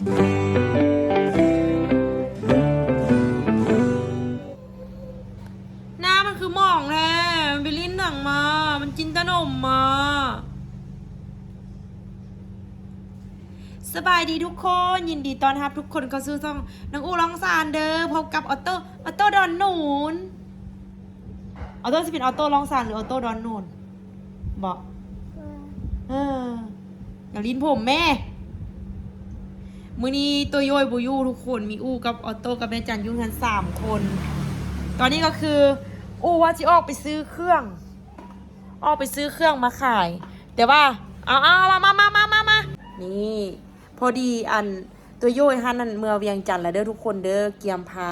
ໜ້າມັນຄືໝອງແທ້ ມັນໄປຫຼິ້ນຫຍັງມາ ມັນກິນແຕ່ນົມມາ. ສະບາຍດີທຸກຄົນ ຍິນດີຕ້ອນຮັບທຸກຄົນເຂົ້າສູ່ຊ່ອງນ້ອງອູ້ລອງຊານເດີ. ພົບກັບອອໂຕ້ ອອໂຕ້ດອນນູນ. ອອໂຕ້ຊິເປັນອອໂຕ້ລອງຊານ ຫຼື ອອໂຕ້ດອນນູນເບາະ? ເອີ ຢ່າຫຼິ້ນຜົມແມ້. ມື້ນີ້ໂຕໂຢຍບໍ່ຢູ່ທຸກຄົນ ມີອູ້ກັບອອໂຕ້ກັບແມ່ຈັນຢູ່ເຮືອນສາມຄົນ. ຕອນນີ້ກໍຄືອູ້ວ່າຊິອອກໄປຊື້ເຄື່ອງ ອອກໄປຊື້ເຄື່ອງມາຂາຍ ແຕ່ວ່າ ເອົາ ເອົາ ມາ ມາ ນີ້ ພໍດີອັນ ໂຕໂຢຍຫັ້ນ ອັນ ເມືອວຽງຈັນແລ້ວເດີທຸກຄົນເດີ ກຽມພາ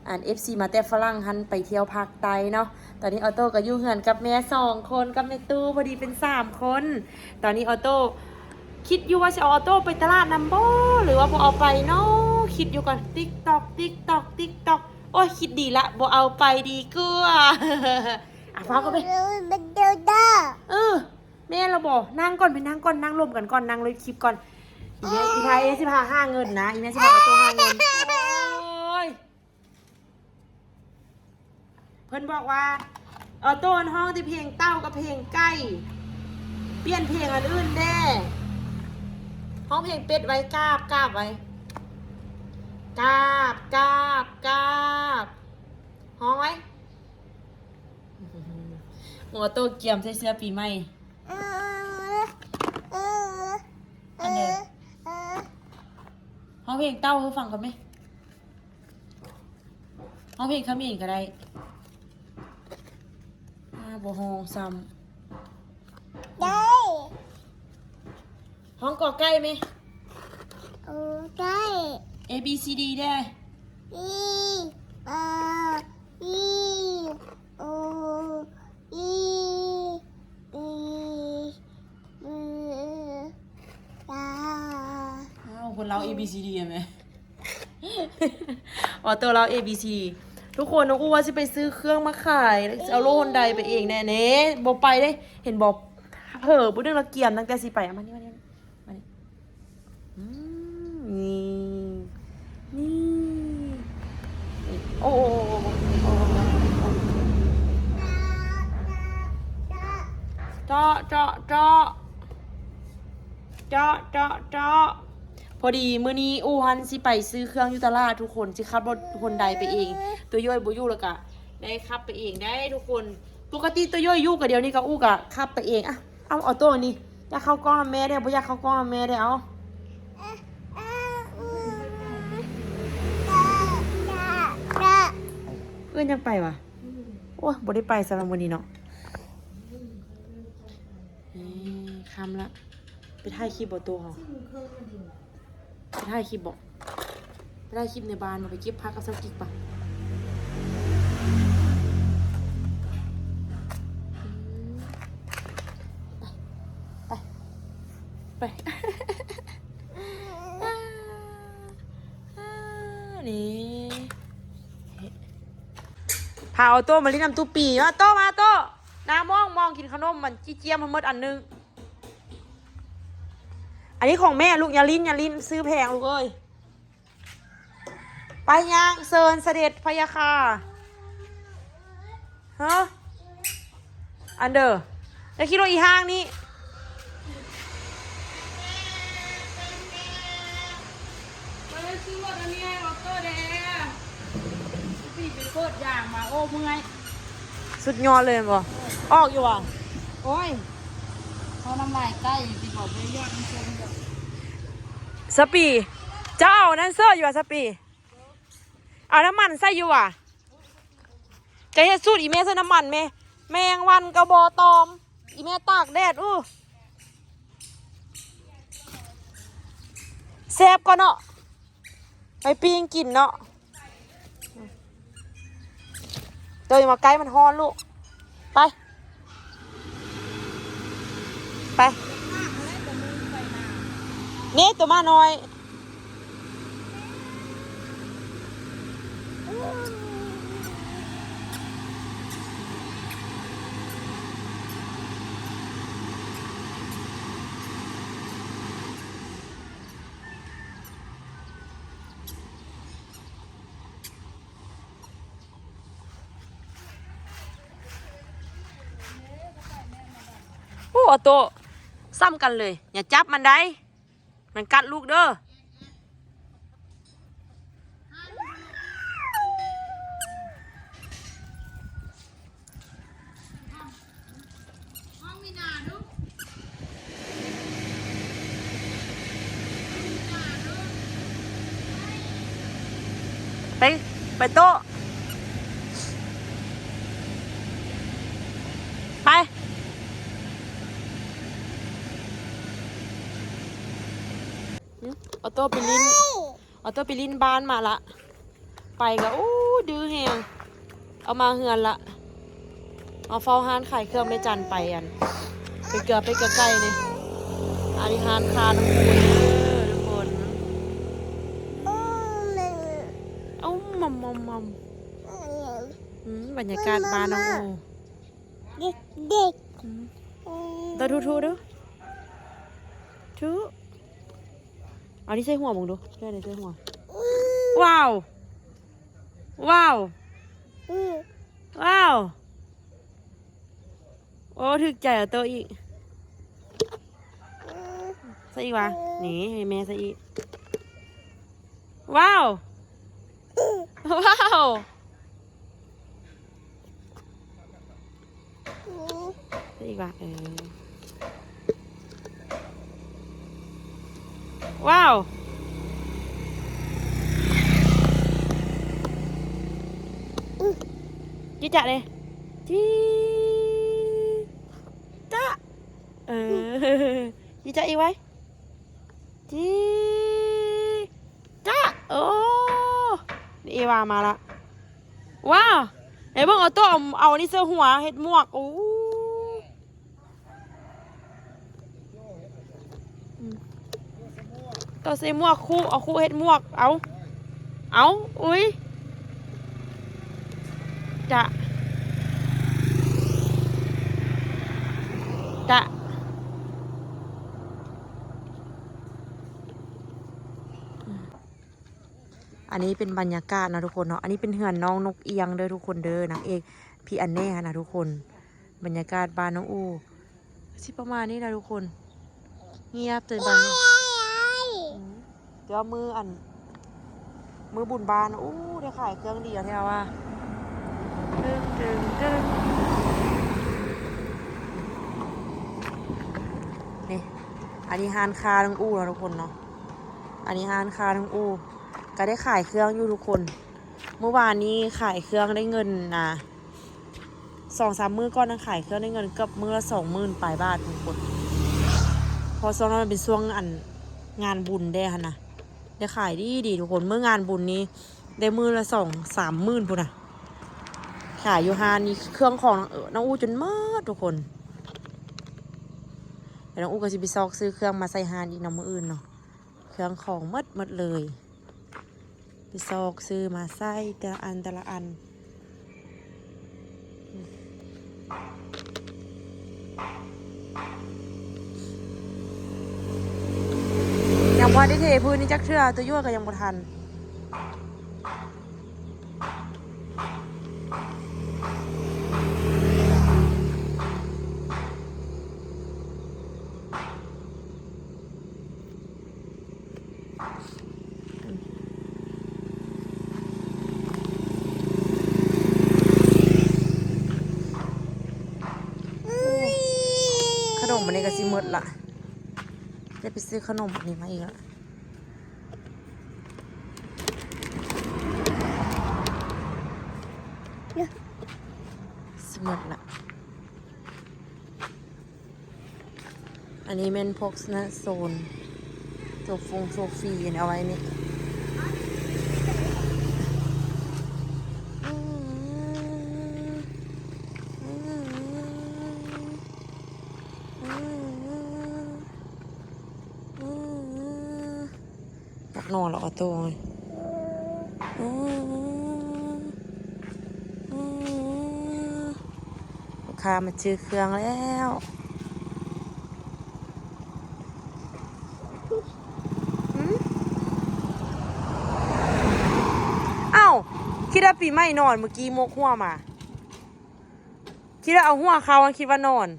ອັນ ເອັຟຊີ ມາແຕ່ຝຣັ່ງຫັ້ນໄປທ່ຽວພາກໃຕ້ເນາະ. ຕອນນີ້ອອໂຕ້ກໍຢູ່ເຮືອນກັບແມ່ສອງຄົນ ກັບແມ່ຕູ້ ພໍດີເປັນສາມຄົນ. ຕອນນີ້ອອໂຕ້ຄິດຢູ່ວ່າຊິເອົາອອໂຕ້ໄປຕະຫຼາດນຳບໍ່ ຫຼືວ່າບໍ່ເອົາໄປເນາະ ຄິດຢູ່ກ່ອນ ຕິກຕອກ ຕິກຕອກ ຕິກຕອກ. ໂອ້ຍ ຄິດດີລະ ບໍ່ເອົາໄປດີກວ່າ. ອ່ະ ຟ້າວເຂົ້າໄປ ເອີ ແມ່ນລະບໍ່? ນັ່ງກ່ອນ ໄປນັ່ງກ່ອນ ນັ່ງລົມກັນກ່ອນ ນັ່ງເລີຍຄລິບກ່ອນ. ອີແມ່ ອີພາເອຊິພາຫາເງິນນະ ອີແມ່ຊິພາອອໂຕ້ຫາເງິນ. ໂອ້ຍ ເພິ່ນບອກວ່າ ອອໂຕ້ຮ້ອງແຕ່ເພງເຕົ້າກັບເພງໄກ່ ປ່ຽນເພງອັນອື່ນແດ່. ຮ້ອງເພງເປັດໄວ້ ກາບ ກາບໄວ້ ກາບ ກາບ ກາບ ຮ້ອງໄວ້. ໂອໂຕ້ກຽມໃສ່ເສື້ອປີໃໝ່. ອັນໃດ? ຮ້ອງເພງເຕົ້າໃຫ້ຟັງກ່ອນແມະ. ຮ້ອງເພງຂະເໝນກໍໄດ້. ອາ ບໍ່ຮ້ອງຊ້ຳ. ໄດ້. ຮ້ອງກໍໄກ່ແມະ. ກໍໄກ່. ເອ ບີ ຊີ ດີ ແດ່. ອີ ອາ ອີ ໂອ ອີ ອີ ບື ຕາ. ອ້າວ ຄົນລາວ ເອ ບີ ຊີ ດີ ແມ່. ອອໂຕ້ລາວ ເອ ບີ ຊີ ທຸກຄົນ. ນ້ອງອູ້ວ່າຊິໄປຊື້ເຄື່ອງມາຂາຍ ຊິເອົາລົດຮອນໄດໄປເອງແນ່ເນ. ບໍ່ໄປເດ້ ເຫັນບໍ່ ເຜີ ບໍ່ດຶງລະກຽມຕັ້ງແຕ່ຊິໄປ. ເອົາມານີ້ ມານີ້ ມານີ້. ອືມ ນີ້ ນີ້ ໂອ້ ໂອ້ ໂອ້ ໂອ້ ເຈາະ ເຈາະ ເຈາະ ເຈາະ ເຈາະ ເຈາະ. ພໍດີມື້ນີ້ອູ້ຫັ້ນຊິໄປຊື້ເຄື່ອງຢູ່ຕະຫຼາດທຸກຄົນ ຊິຂັບລົດຮອນໄດໄປເອງ. ໂຕໂຢຍບໍ່ຢູ່ ແລ້ວກະໄດ້ຂັບໄປເອງໄດ້ທຸກຄົນ. ປົກກະຕິໂຕໂຢຍຢູ່ ກະດຽວນີ້ກະອູ້ກະຂັບໄປເອງ. ອະ ເອົາ ເອົາໂຕນີ້ ຢາກເຂົ້າກ້ອງນຳແມ່ເດ້ ບໍ່ຢາກເຂົ້າກ້ອງນຳແມ່ເດ້. ເອົາ ເອີ້ນຫຍັງໄປຫວາ? ໂອ້ຍ ບໍ່ໄດ້ໄປສຳລັບມື້ນີ້ເນາະ. ນີ້ ຄ່ຳລະ ໄປຖ່າຍຄລິບບໍ່ໂຕເຮົາ? ໄປຖ່າຍຄລິບບໍ່? ໄປຖ່າຍຄລິບໃນບ້ານບໍ່? ໄປເກັບຜັກກັບສາວກິກປະ? ໄປ ໄປ ໄປ. ນີ້ ພາອອໂຕ້ມາຫຼິ້ນນຳຕູ້ປີ. ມາໂຕ້ ມາໂຕ້ ໜ້າມອງມອງ ກິນຂະໜົມມັນຈີ້ຈຽມໃຫ້ໝົດອັນໜຶ່ງ. ອັນນີ້ຂອງແມ່ລູກ ຢ່າຫຼິ້ນ ຢ່າຫຼິ້ນ ຊື້ແພງລູກເອີຍ. ໄປຍ່າງ ເຊີນສະເດັດພະຍາຄ່າ. ຮະ ອັນເດີ ຢ່າຂີ່ລົດອີ່ຫ້າງນີ້. ໄປຊື້ລົດອັນນີ້ໃຫ້ອອໂຕ້ແດ່. ສະປີດໄປໂຄດຢາງມາ ໂອ້ ເມື່ອຍ. ສຸດຍອດເລີຍແມ່ນບໍ່? ອອກຢູ່ຫວາ? ໂອ້ຍ ເອົານ້ຳລາຍໄກ່ ຊິບອກໄປຢອດນ້ຳສົ້ມດອກ. ສະປີ ເຈົ້າເອົານັ້ນເສີດຢູ່ຫວາ ສະປີ? ເອົານ້ຳມັນໃສ່ຢູ່ຫວາ? ຈະເຮັດສູດອີ່ແມ່ໃສ່ນ້ຳມັນແມ່ ແມງວັນກະບໍ່ຕອມ. ອີ່ແມ່ຕາກແດດ ອູ້ ແຊບກວ່າເນາະ ໄປປີ້ງກິນເນາະ. ໂຕຢ່າມາໃກ້ ມັນຮ້ອນລູກ. ໄປ ໄປ ນີ້ໂຕໝານ້ອຍ. ເ ອອໂຕ້ ສ່ຳກັນເລີຍ. ຢ່າຈັບມັນໄດ໋ ມັນກັດລູກເດີ. ໄປ ໄປໂຕະ ໄປ. ອາໂຕໄປຫຼິ້ນ ອາໂຕໄປຫຼິ້ນບ້ານມາລະ ໄປກະ ໂອ້ ດື້ແຮງ. ເອົາມາເຮືອນລະ ເອົາເຝົ້າຮ້ານຂາຍເຄື່ອງແມ່ຈັນໄປ ອັນ ໄປເກືອໄປໃກ້ໆນີ້. ອັນນີ້ຮ້ານຄ້ານ້ຳປູເດີທຸກຄົນ. ເອົາ ໝ່ອມໆໆ ອືມ ບັນຍາກາດບ້ານນ້ອງໂອ. ເດັກໆ ອືມ ໂຕະ ທຸໆ ດູ ທຸ. ເອົານີ້ໃສ່ຫົວເບິ່ງດູ ເຮັດໃສ່ຫົວ. ວ້າວ ວ້າວ ອືມ ວ້າວ. ໂອ້ ຖືກໃຈອາໂຕອີກ. ໃສ່ອີກຫວາ? ນີ້ ໃຫ້ແມ່ໃສ່ອີກ. ວ້າວ ວ້າວ. ອືມ ໃສ່ອີກຫວາ? ເອີ ວ້າວ. ອືມ ຈິຈະເດ້ ຈິຈະ. ເອີ ຈິຈະອີກໄວ. ຈິຈະ. ໂອ້ ເອວາມາລະ. ວ້າວ ໃຫ້ເບິ່ງ ເອົາໂຕ ເອົາ ເອົາອັນນີ້ໃສ່ຫົວ ເຮັດໝວກ. ໂອ້ ອືມ ໂຕໃສ່ໝວກ ຄຸ ເອົາ ຄຸເຮັດໝວກ. ເອົາ ເອົາ ອຸ້ຍ ຈະ ຈະ. ອັນນີ້ເປັນບັນຍາກາດເນາະທຸກຄົນເນາະ. ອັນນີ້ເປັນເຮືອນນ້ອງນົກອຽງເດີທຸກຄົນເດີ ນາງເອກພີ່ອັນແນ່ຫັ້ນນະທຸກຄົນ. ບັນຍາກາດບ້ານນ້ອງອູ ຊິປະມານນີ້ລະທຸກຄົນ ງຽບເຕັມບ້ານນີ້. ອືມ ແຕ່ວ່າມື້ອັນ ມື້ບຸນບ້ານ ໂອ້ ໄດ້ຂາຍເຄື່ອງດີແທ້ວ່າ. ຕຶງ ຕຶງ ຕຶງ ນີ້ ອັນນີ້ຮ້ານຄ້ານ້ອງອູເນາະທຸກຄົນເນາະ. ອັນນີ້ຮ້ານຄ້ານ້ອງອູ ກະໄດ້ຂາຍເຄື່ອງຢູ່ທຸກຄົນ. ມື້ວານນີ້ຂາຍເຄື່ອງໄດ້ເງິນນະ ສອງສາມມື້ກ່ອນນັ້ນຂາຍເຄື່ອງໄດ້ເງິນເກືອບມື້ລະສອງໝື່ນປາຍບາດທຸກຄົນ. ເພາະຊ່ວງນັ້ນມັນເປັນຊ່ວງອັນງານບຸນແດ່ຫັ້ນນະ ໄດ້ຂາຍດີໆທຸກຄົນ. ມື້ງານບຸນນີ້ໄດ້ມື້ລະສອງສາມໝື່ນພຸ້ນນະ. ຂາຍຢູ່ຮ້ານນີ້ ເຄື່ອງຂອງນ້ອງ ເອີ ນ້ອງອູຈົນໝົດທຸກຄົນ. ແລ້ວນ້ອງອູກະຊິໄປຊອກຊື້ເຄື່ອງມາໃສ່ຮ້ານອີກເນາະ ມື້ອື່ນເນາະ. ເຄື່ອງຂອງໝົດ ໝົດເລີຍ ໄປຊອກຊື້ມາໃສ່ແຕ່ລະອັນ ແຕ່ລະອັນ. ຍັງບໍ່ໄດ້ເທພື້ນນີ້ຈັກເທື່ອ ຕົວຍົວະກະຍັງບໍ່ທັນ. ຂະໜົມອັນນີ້ກະຊິໝົດລະ ໄດ້ໄປຊື້ຂະໜົມອັນນີ້ມາອີກລະ ຊິໝົດລະ. ອັນນີ້ແມ່ນພວກນະໂຊນ ໂຊຟົງໂຊຟີ ເອົາໄວ້ນີ້. ຢາກນອນແລ້ວອາໂຕ້. ອື ອື ລູກຄ້າມາຊື້ເຄື່ອງແລ້ວ. ຫື ອ້າວ ຄິດວ່າປີໃໝ່ນອນ ມື້ກີ້ມົກຫົວມາ ຄິດວ່າເອົາຫົວເຂົ້າ ຄິດວ່ານອນ.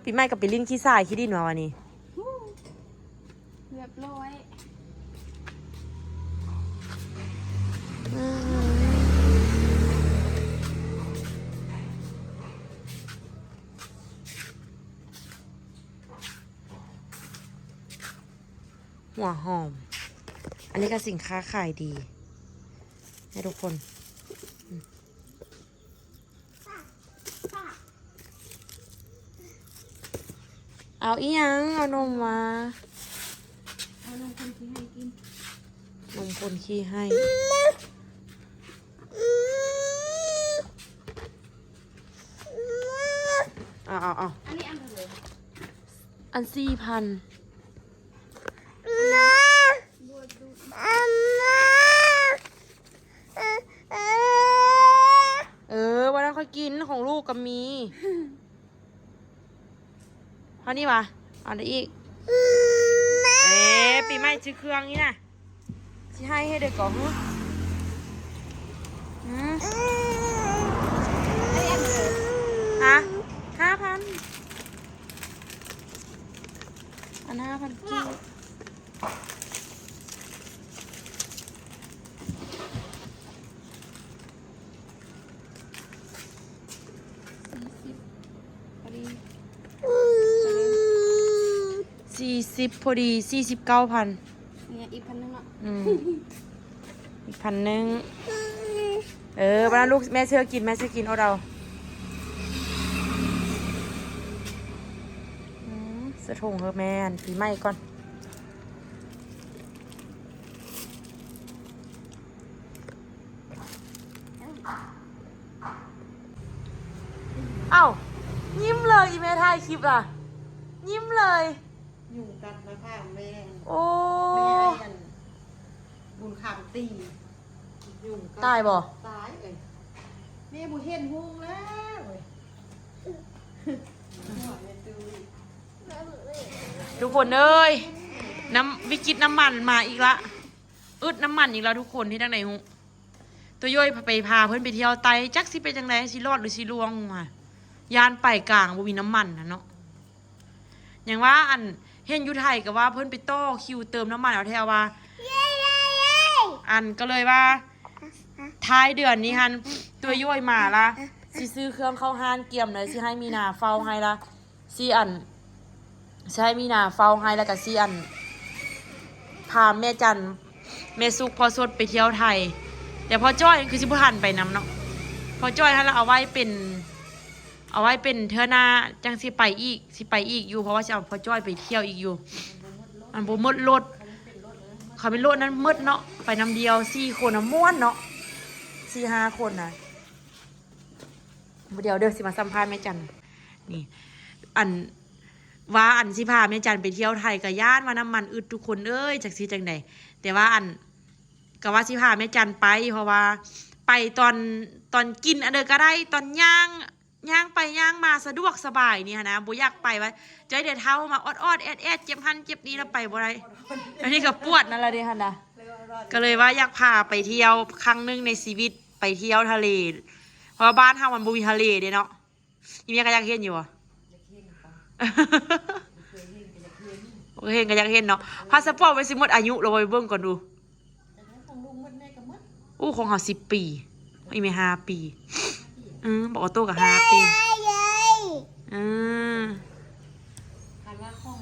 ປີໃໝ່ກໍໄປຫຼິ້ນຂີ້ຊາຍຂີ້ດິນມາວະນີ້. ຮຽບຮ້ອຍ. ຫົວຫອມ ອັນນີ້ກໍສິນຄ້າຂາຍດີໃຫ້ທຸກຄົນ. ເອົາອີ່ຫຍັງ? ເອົານົມມາ. ເອົານົມຄົນຂີ້ໄຫ້ກິນ. ນົມຄົນຂີ້ໄຫ້. ເອົາ ເອົາ ເອົາ. ອັນນີ້ອັນເທົ່າໃດ? ອັນສີ່ພັນ. ເອີ ບໍ່ນັ້ນຂ້ອຍກິນ ຂອງລູກກໍມີ. ເທົ່ານີ້ຫວາ? ເອົາໄດ້ອີກ. ເອີ ປີໃໝ່ຊື້ເຄື່ອງນີ້ນະ ຊິໃຫ້ເຮັດໄດ້ກໍ ຫື? ຫື? ຮະ? ຫ້າພັນ ອັນຫ້າພັນກີບ. ສີ່ສິບພໍດີ ສີ່ສິບພໍດີ ສີ່ສິບເກົ້າພັນ. ນີ້ອີກພັນໜຶ່ງເນາະ. ອືມ ອີກພັນໜຶ່ງ. ເອີ ບັດນັ້ນລູກແມ່ຊື້ກິນ ແມ່ຊື້ກິນ ອົດເອົາ. ອືມ ສະຖົງເຮີແມ່ ອັນປີໃໝ່ກ່ອນ. ອ້າວ ຍິ້ມເລີຍ ອີ່ແມ່ຖ່າຍຄລິບລະ ຍິ້ມເລີຍ. ຍຸງກັດໜ້າຜາກແມ່. ໂອ້ ແມ່ອັນ ບຸນຄຳຕີ ຍຸງກັດ. ຕາຍບໍ່? ຕາຍເອີຍ ແມ່ບໍ່ເຫັນຮຸ່ງແລ້ວເອີຍ. ທຸກຄົນເອີຍ ນ້ຳ ວິກິດນ້ຳມັນມາອີກລະ. ອຶດນ້ຳມັນອີກແລ້ວທຸກຄົນ ເຮັດຈັ່ງໃດຮູ້? ຕົວໂຢຍໄປພາເພິ່ນໄປທ່ຽວໃຕ້ ຈັກຊິເປັນຈັ່ງໃດ ຊິລອດຫຼືຊິລ່ວງຫວາ? ຢ້ານໄປກາງບໍ່ມີນ້ຳມັນຫັ້ນເນາະ. ຫຍັງວ່າ ອັນ ເຫັນຢູ່ໄທກໍວ່າເພິ່ນໄປຕໍ່ຄິວເຕີມນ້ຳມັນເອົາແທ້ວ່າ ອັນ ກໍເລີຍວ່າ ທ້າຍເດືອນນີ້ຫັ້ນ ຕົວໂຢຍມາລະ ຊິຊື້ເຄື່ອງເຂົ້າຮ້ານກຽມລະ ຊິໃຫ້ມີນາເຝົ້າໃຫ້ລະ. ຊິອັນ ຊິໃຫ້ມີນາເຝົ້າໃຫ້ ແລ້ວກະຊິອັນ ພາແມ່ຈັນ ແມ່ສຸກ ພໍ່ສົດໄປທ່ຽວໄທ. ແຕ່ພໍ່ຈ້ອຍຄືຊິບໍ່ທັນໄປນຳເນາະ ພໍ່ຈ້ອຍຫັ້ນລະເອົາໄວ້ເປັນ ເອົາໄວ້ເປັນເທື່ອໜ້າ ຈັ່ງຊິໄປອີກ ຊິໄປອີກຢູ່ ເພາະວ່າຊິເອົາພໍ່ຈ້ອຍໄປທ່ຽວອີກຢູ່. ມັນບໍ່ໝົດລົດ ຄັນເປັນລົດນັ້ນໝົດເນາະ ໄປນຳດຽວສີ່ຄົນນະ ມ່ວນເນາະ ສີ່ຫ້າຄົນນະ. ດຽວເດີ ຊິມາສຳພາດແມ່ຈັນ. ນີ້ ອັນ ວ່າອັນຊິພາແມ່ຈັນໄປທ່ຽວໄທ ກະຢ້ານວ່ານ້ຳມັນອຶດທຸກຄົນເອີຍ ຈັກຊິເຮັດຈັ່ງໃດ. ແຕ່ວ່າອັນ ກະວ່າຊິພາແມ່ຈັນໄປ ເພາະວ່າໄປຕອນ ຕອນກິນອັນເດີກະໄດ້ ຕອນຍ່າງ ຍ່າງໄປຍ່າງມາສະດວກສະບາຍນີ້ຫັ້ນນະ ບໍ່ຢາກໄປວ່າ ເຈົ້າເດເຖົ້າມາອອດໆແອດໆ ເຈັບຫັ້ນເຈັບນີ້ ແລ້ວໄປບໍ່ໄດ້. ອັນນີ້ກະປວດນັ້ນລະເດຫັ້ນນະ. ກະເລີຍວ່າຢາກພາໄປທ່ຽວຄັ້ງໜຶ່ງໃນຊີວິດ ໄປທ່ຽວທະເລ ເພາະວ່າບ້ານເຮົາມັນບໍ່ມີທະເລເດ້ເນາະ. ອີ່ແມ່ກໍຢາກເຫັນຢູ່ບໍ່? ຢາກເຫັນ ບໍ່ເຄີຍເຫັນກໍຢາກເຫັນ ບໍ່ເຄີຍເຫັນກໍຢາກເຫັນເນາະ. ພາສະປອດມັນຊິໝົດອາຍຸແລ້ວ ໄປເບິ່ງກ່ອນດູ. ຂອງລູກໝົດແມ່ກໍໝົດ. ໂອ້ ຂອງເຮົາສິບປີ ອີ່ແມ່ຫ້າປີ. ເອີ ບັກອອໂຕ້ກໍຫ້າປີ. ເອີ ຄັນວ່າຂອງ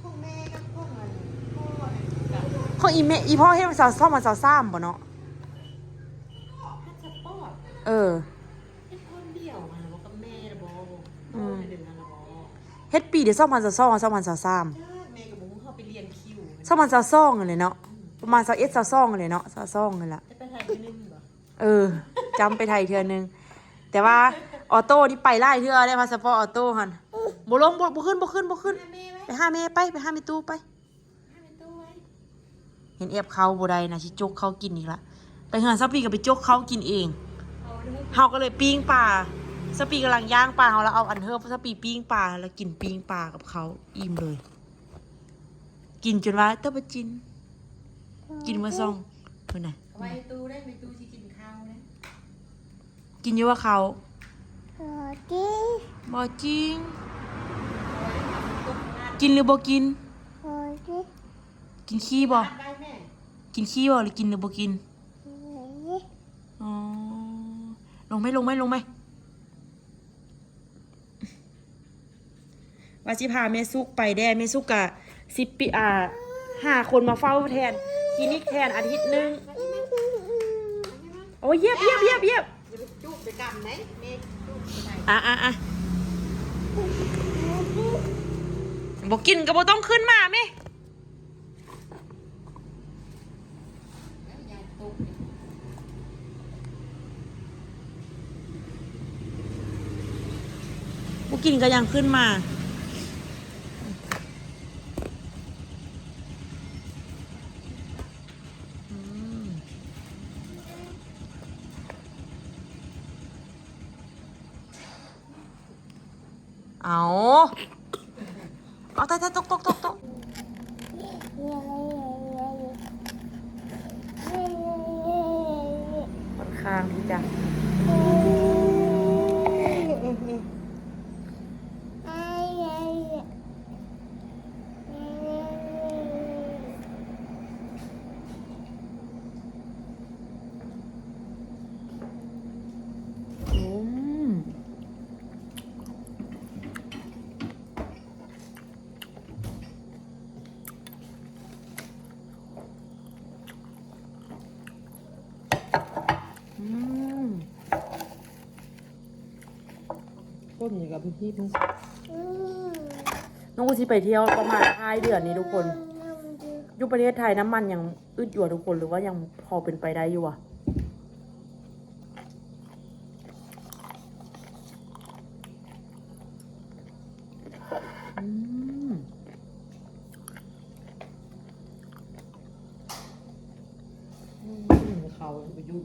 ຂອງແມ່ກັບຂອງອັນພໍ່ ຂອງອີ່ແມ່ ອີ່ພໍ່ເຮັດສອງພັນຊາວສາມບໍ່ເນາະ? ພາສະປອດ ເອີ ເຮັດຄົນດຽວຫັ້ນລະບໍ່ ກັບແມ່ລະບໍ່? ອືມ ເຮັດປີໃດ ສອງພັນຊາວສອງ ສອງພັນຊາວສາມ? ແມ່ກໍບໍ່ຮູ້ ເຮົາໄປລຽນຄິວ ສອງພັນຊາວສອງຫັ້ນແຫຼະເນາະ. ອືມ ປະມານຊາວເອັດ ຊາວສອງຫັ້ນແຫຼະເນາະ ຊາວສອງຫັ້ນລະ. ຈະໄປໄທເທື່ອໜຶ່ງບໍ່? ເອີ ຈຳໄປໄທເທື່ອໜຶ່ງ. ແຕ່ວ່າອອໂຕ້ນີ້ໄປຫຼາຍເທື່ອແລ້ວ ພາສະປອດອອໂຕ້ຫັ້ນ. ບໍ່ລົງ ບໍ່ ບໍ່ຂຶ້ນ ບໍ່ຂຶ້ນ ບໍ່ຂຶ້ນ. ຫາແມ່ໄວ້ ໄປຫາແມ່ໄປ ໄປຫາແມ່ຕູ້ໄປ. ຫາແມ່ຕູ້ໄວ້. ເຫັນແອບເຂົ້າບໍ່ໄດ້ນະ ຊິຈົກເຂົ້າກິນອີກລະ. ໄປເຮືອນສາວປີກໍໄປຈົກເຂົ້າກິນເອງ. ເຮົາກໍເລີຍປີ້ງປາ. ສາວປີກຳລັງຍ່າງປາ ເຮົາລະເອົາອັນເຮີບສາວປີປີ້ງປາ ລະກິນປີ້ງປາກັບເຂົ້າ ອີ່ມເລີຍ. ກິນຈົນວ່າຕະບະຈິນ ກິນມື້ສອງພຸ້ນນະ. ໄວ້ຕູ້ໄດ້ ແມ່ຕູ້ຊິກິນເຂົ້າເດ້. ກິນຢູ່ວ່າເຂົ້າ? ບໍ່ຈິງ ບໍ່ຈິງ. ກິນຫຼືບໍ່ກິນ? ກິນຂີ້ບໍ່? ກິນຂີ້ບໍ່ ຫຼືກິນຫຼືບໍ່ກິນ? ອໍ ລົງໄໝ ລົງໄໝ ລົງໄໝ. ວ່າຊິພາແມ່ສຸກໄປແດ່ ແມ່ສຸກກະຊິປິ ອ່າ ຫາຄົນມາເຝົ້າແທນ ຄລີນິກແທນອາທິດໜຶ່ງ. ໂອ້ຍ ຢຽບ ຢຽບ ຢຽບ ຢຽບ ຢ່າໄປຈູບໄປກຳໄດ໋ ແມ່ຈູບໄປ. ອ່ະ ອ່ະ ອ່ະ ບໍ່ກິນກະບໍ່ຕ້ອງຂຶ້ນມາແມ່. ບໍ່ກິນກະຍັງຂຶ້ນມາ. ອືມ. ເອົາ ເອົາ ຕາຍ ຕາຍ ຕົກ ຕົກ ຕົກ ຕົກ ຂ້ອນຂ້າງທີ່ຈະ ອືມ. ອືມ ຄົນນີ້ກະພິມ ອືມ ນ້ອງອຸຊິໄປທ່ຽວປະມານທ້າຍເດືອນນີ້ທຸກຄົນ. ອືມ ຢູ່ປະເທດໄທນ້ຳມັນຍັງ ອືດຢູ່ທຸກຄົນ ຫຼືວ່າຍັງພໍເປັນໄປໄດ້ຢູ່ຫວາ? ອືມ ອືມ ເຂົ້າໄປຢູ່.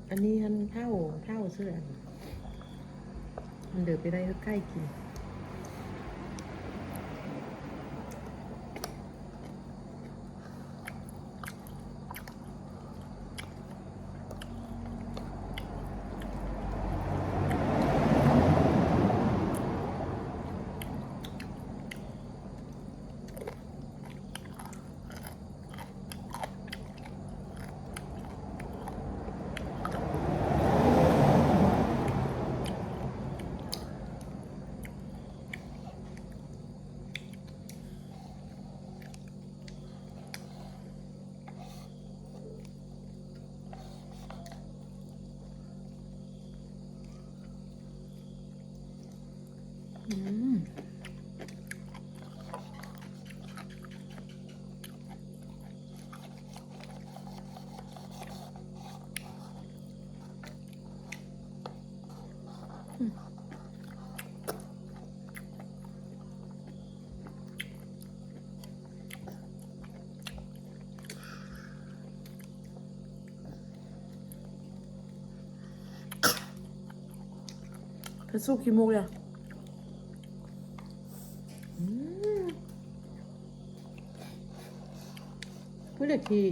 ອັນນີ້ຫັ້ນເຖົ້າ ເຖົ້າຊື່ອັນ ມັນເດີໄປໄດ້ເຮັດໄກ່ກິນ. ອືມ ອືມ. ເພິ່ນສູບຂີ້ມູກເລີຍ. ອືມ ຜູ້ໃດຂີ້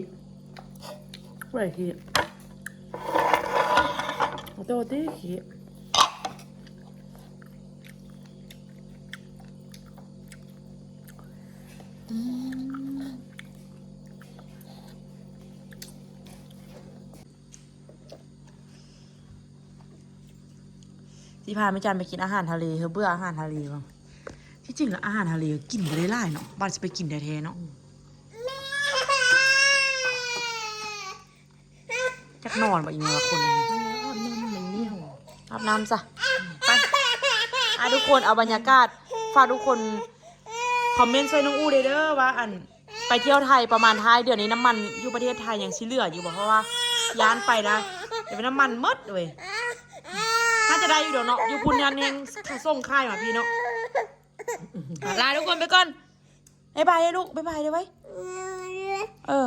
ຜູ້ໃດຂີ້ ໂຕຕິຂີ້. ອືມ ຊິພາແມ່ຈັນໄປກິນອາຫານທະເລ ເຮີເບື່ອອາຫານທະເລບໍ່? ທີ່ຈິງແລ້ວອາຫານທະເລກິນບໍ່ໄດ້ຫຼາຍເນາະ ບາດຊິໄປກິນແທ້ໆເນາະ. ຈັກນອນບໍ່ອີແມ່ວ່າຄົນນີ້ ອາບນ້ຳມັນໜຽວ ອາບນ້ຳຊະ ໄປ. ອ່າ ທຸກຄົນ ເອົາບັນຍາກາດ ຝາກທຸກຄົນຄອມເມັນຊ່ວຍນ້ອງອູ້ເດີ ເດີວ່າ ອັນ ໄປທ່ຽວໄທປະມານທ້າຍເດືອນນີ້ ນ້ຳມັນຢູ່ປະເທດໄທຍັງຊິເຫຼືອຢູ່ບໍ່? ເພາະວ່າຢ້ານໄປລະ ເປັນນ້ຳມັນໝົດເວີຍ. ໜ້າຈະໄດ້ຢູ່ດອກເນາະ ຢູ່ພຸ້ນຫັ້ນແຮງສົ່ງຂາຍມາພີ້ເນາະ. ລາທຸກຄົນໄປກ່ອນ ບາຍບາຍເດີລູກ ບາຍບາຍເດີໄວ້ ເອີ